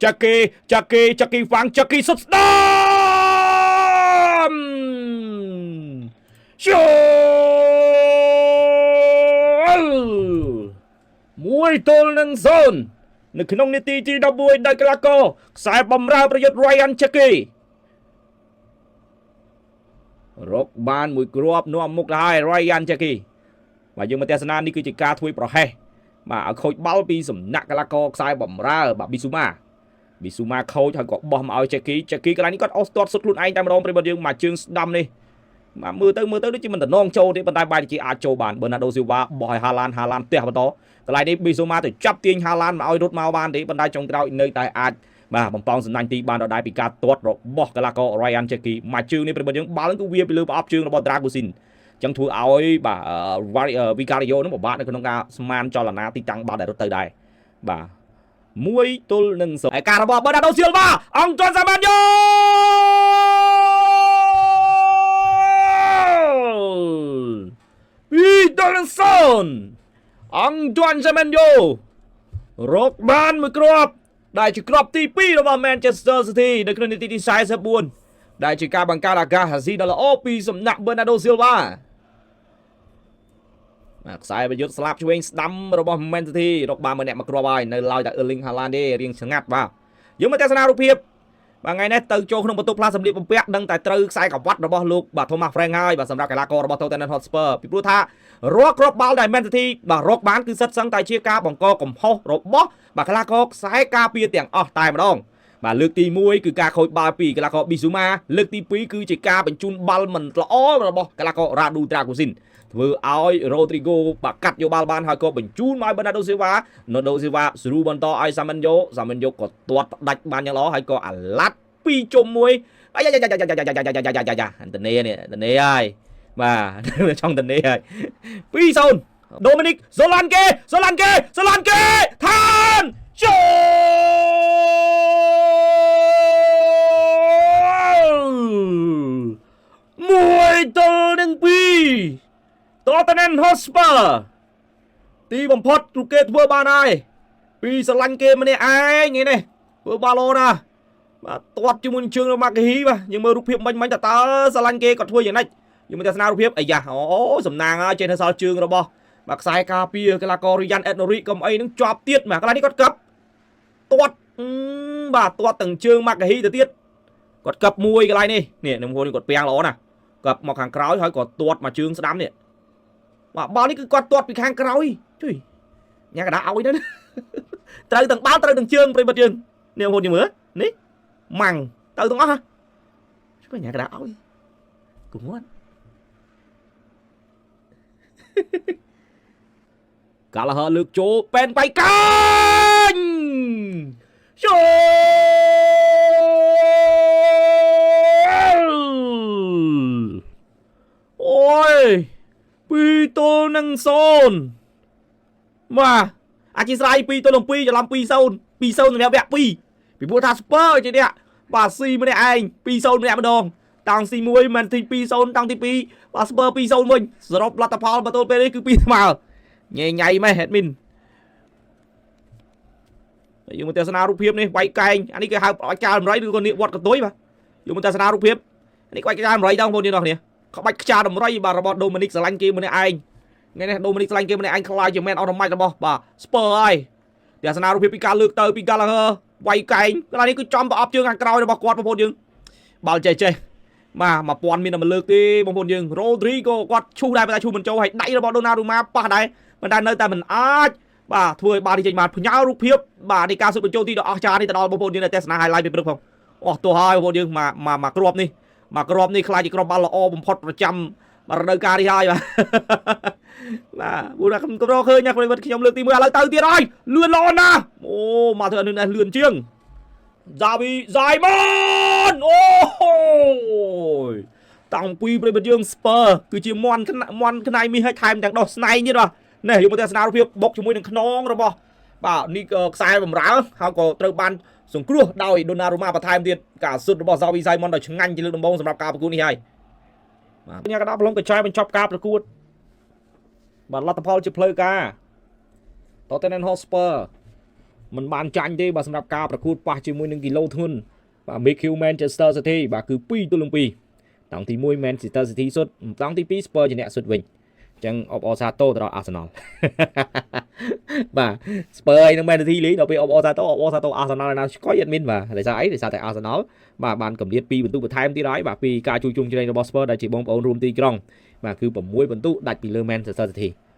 ចាគីចាគីចាគីហ្វាំងចាគីសុតស្ដាមចូល1-0នៅក្នុងនាទីទី11ដោយកីឡាករខ្សែបំរើប្រយុទ្ធ Ryan Cherki រកបានមួយគ្រាប់នាំមុខទៅហើយ Ryan Cherki បាទយើងមកទស្សនានេះគឺជាការធ្វើប្រហែសបាទឲ្យខូចបាល់ពីសំណាក់កីឡាករខ្សែបំរើបាទប៊ីស៊ូម៉ាប៊ីស៊ូម៉ាខូចហើយក៏បោះមកឲ្យចែគីចែគីកន្លែងនេះគាត់អស់ស្ទាត់សុទ្ធខ្លួនឯងតែម្ដងប្រិយមិត្តយើងមកជើងស្ដាំនេះបាទមើលទៅមើលទៅដូចជាមិនតំណងចូលទេប៉ុន្តែបែរជាអាចចូលបានបឺណាដូស៊ីវ៉ាបោះឲ្យហាឡានហាឡានផ្ទះបន្តកន្លែងនេះប៊ីស៊ូម៉ាទៅចាប់ទាញហាឡានមកឲ្យរត់មកបានទេប៉ុន្តែចុងក្រោយនៅតែអាចបាទបំពងសំណាញ់ទីបានដដែលពីការទាត់របស់កីឡាករ Ryan Cherki មកជើងនេះប្រិយមិត្តយើងបាល់គឺវាពីលើប្រអប់ជើងរបស់ Dragusin ចឹងធ្វើឲ្យបាទវីការីយ៉ូនឹងពិបាកនៅក្នុងការស្មានចលនាទីតាំងបាល់ដែលរត់ទៅដែរបាទ1-0ឯការរបស់បឺណាដូស៊ីលវ៉ាអង្គទាន់សាម៉ាន់យ៉ូ2-0អង្គទាន់សាម៉ាន់យ៉ូរកបានមួយគ្រាប់ដែលជាគ្រាប់ទី2របស់ Manchester City នៅក្នុងនាទីទី44ដែលជាការបង្កើតឱកាសអាស៊ីដ៏ល្អពីសំណាក់ Bernardo Silva បាទខ្សែប្រយុទ្ធស្លាប់ឆ្វេងស្ដាំរបស់ Man City រកបានម្នាក់មកគ្រាប់ហើយនៅឡើយតែ Erling Haaland ទេរៀងស្ងាត់បាទយើងមកទស្សនារូបភាពបាទថ្ងៃនេះទៅចូលក្នុងបន្ទប់ផ្លាស់សម្លៀកបំពាក់ដឹងតែត្រូវខ្សែក្រវ៉ាត់របស់លោកបាទ Thomas Frank ហើយបាទសម្រាប់កីឡាកររបស់ Tottenham Hotspur ពីព្រោះថារាល់គ្រាប់បាល់ដែល Man City បាទរកបានគឺសិតសឹងតែជាការបង្កកំហុសរបស់បាទកីឡាករខ្សែការពារទាំងអស់តែម្ដងបាទលើកទី1គឺការខូចបាល់ពីកីឡាករប៊ីស៊ូម៉ាលើកទី2គឺជាការបញ្ជូនបាល់មិនល្អរបស់កីឡាកររ៉ាឌូត្រាគូស៊ីនធ្វើឲ្យរ៉ូទ្រីហ្គោបាទកាត់យកបាល់បានហើយក៏បញ្ជូនមកឲ្យបឺណាដូស៊ីវ៉ាណូដូស៊ីវ៉ាស្រូបន្តឲ្យសាមិនយ៉ូសាមិនយ៉ូក៏ទាត់ផ្ដាច់បានយ៉ាងល្អហើយក៏អាឡាត់2ជុំ1អាយ៉ាយ៉ាយ៉ាយ៉ាយ៉ាយ៉ាយ៉ាយ៉ាយ៉ាយ៉ាអានតនីនេះតនីហើយបាទចង់តនីហើយ2-0ដូមីនិកសូឡានកេសូឡានកេសូឡានកេឋានចូល1-2 Tottenham Hotspur ទីបំផុតទូគេធ្វើបានហើយពីស្រឡាញ់គេម្នាក់ឯងនេះនេះធ្វើបាល់ល្អណាស់បាទទាត់ជាមួយនឹងជើងរបស់ម៉ាកាហ៊ីបាទយើងមើលរូបភាពមិញមិញតើតើស្រឡាញ់គេគាត់ធ្វើយ៉ាងម៉េចយើងមើលទស្សនារូបភាពអាយ៉ាអូសំណាងហើយចេះនៅសល់ជើងរបស់បាទខ្សែការពារកីឡាកររីយ៉ាន់អេតណូរីកុំអីនឹងជាប់ទៀតបាទកន្លែងនេះគាត់កឹបទាត់បាទទាត់ទាំងជើងម៉ាកាហ៊ីទៅទៀតគាត់កឹបមួយកន្លែងនេះនេះនឹងគាត់ពាំងល្អណាស់កឹបមកខាងក្រោយហើយក៏ទាត់មកជើងស្ដាំនេះបាទបាល់នេះគឺគាត់ទាត់ពីខាងក្រោយជួយញ៉ាកដាឲ្យទៅត្រូវទាំងបាល់ត្រូវទាំងជើងប្រិមិត្តយើងនេះបងប្អូនយើងមើលនេះម៉ាំងទៅទាំងអស់ហ่ะជួយញ៉ាកដាឲ្យគុំគាត់កាលហលើកចូលប៉ែនបៃកាញ់ចូលអូយ2-0បាទអធិស្ឋាន2-2ច្រឡំ2-0 2-0សម្រាប់វគ្គ2ពីព្រោះថាស្ពើជាអ្នកបាទស៊ីម្នាក់ឯង2-0ម្នាក់ម្ដងតាំងស៊ី1មែនទី2-0តាំងទី2បាទស្ពើ2-0វិញសរុបលទ្ធផលមកទល់ពេលនេះគឺ2ស្មើញ៉ៃញ៉ៃម៉េះ admin យើងមកទស្សនារូបភាពនេះវាយកែងអានេះគេហៅក្បាច់ចាលដំរីឬក៏នាគវត្តកតុយបាទយើងមកទស្សនារូបភាពនេះក្បាច់ចាលដំរីតបងប្អូនយើងគ្នាក្បាច់ខ្ចាដំរីបាទរបស់ដូមីនិកស្រឡាញ់គេម្នាក់ឯងថ្ងៃនេះដូមីនិកស្រឡាញ់គេម្នាក់ឯងខ្លាយជា man of the match របស់បាទស្ពើហើយទស្សនារូបភាពពីការលើកទៅពីកាឡាហឺវាយកែងកន្លែងនេះគឺចំប្រអប់ជើងខាងក្រោយរបស់គាត់បងប្អូនយើងបាល់ចេះចេះបាទ1000មានតែមួយលើកទេបងប្អូនយើងរ៉ូឌ្រីកូគាត់ឈូសដែរប៉ុន្តែឈូសមិនចូលហើយដៃរបស់ដូណារូម៉ាប៉ះដែរប៉ុន្តែនៅតែមិនអាចបាទធ្វើឲ្យបាល់នេះចេញបានផ្ញើរូបភាពបាទនៃការសុទ្ធបញ្ចូលទីដ៏អស្ចារ្យនេះទៅដល់បងប្អូនយើងដែលទស្សនា highlight ពីព្រឹកផងអស់ទោះហើយបងប្អូនយើងមកមកមកគ្រាប់នេះមកគ្រាប់នេះខ្លាចជាគ្រាប់បាល់ល្អបំផុតប្រចាំរដូវកាលនេះហើយបាទបាទពូណាខ្ញុំរកឃើញណាប្រិយមិត្តខ្ញុំលើកទី1ឥឡូវទៅទៀតហើយលឿនល្អណាស់អូមកធ្វើនេះលឿនជាងហ្សាវីហ្សៃម៉ុនអូយតាំងពីប្រិយមិត្តយើងស្ពើគឺជាមន់មន់ខ្នៃមាសឲ្យថែមទាំងដោះស្នែងទៀតបាទនេះយកមកទស្សនារូបភាពបុកជាមួយនឹងខ្នងរបស់បាទនេះខ្សែបំរើហើយក៏ត្រូវបានសង្គ្រោះដោយដូណារូម៉ាបន្ថែមទៀតការសុទ្ធរបស់ហ្សាវីហ្សៃម៉ុនដ៏ឆ្ងាញ់ជាលើកដំបូងសម្រាប់ការប្រកួតនេះហើយបាទញ៉ាកដាប្លុងកញ្ចែបញ្ចប់ការប្រកួតបាទលទ្ធផលជាផ្លូវការ Tottenham Hotspur មិនបានចាញ់ទេបាទសម្រាប់ការប្រកួតប៉ះជាមួយនឹងគីឡូធ្ងន់បាទ MQ Manchester City បាទគឺ2ទល់នឹង2តង់ទី1 Manchester City សុទ្ធតង់ទី2 Spurs ជាអ្នកសុទ្ធវិញអញ្ចឹងអបអរសាទរទៅដល់ Arsenal បាទ Spurs ឯនឹង Man City លេងដល់ពេលអបអរសាទរអបអរសាទរ Arsenal ណាឆ្កយអត់មានបាទដោយសារអីដោយសារតែ Arsenal បាទបានកម្រិត2បន្ទុកបន្ថែមទៀតហើយបាទពីការជួយជ្រោមជ្រែងរបស់ Spurs ដែលជាបងប្អូនរួមទីក្រុងបាទគឺ6បន្ទុកដាច់ពីលើ Manchester City។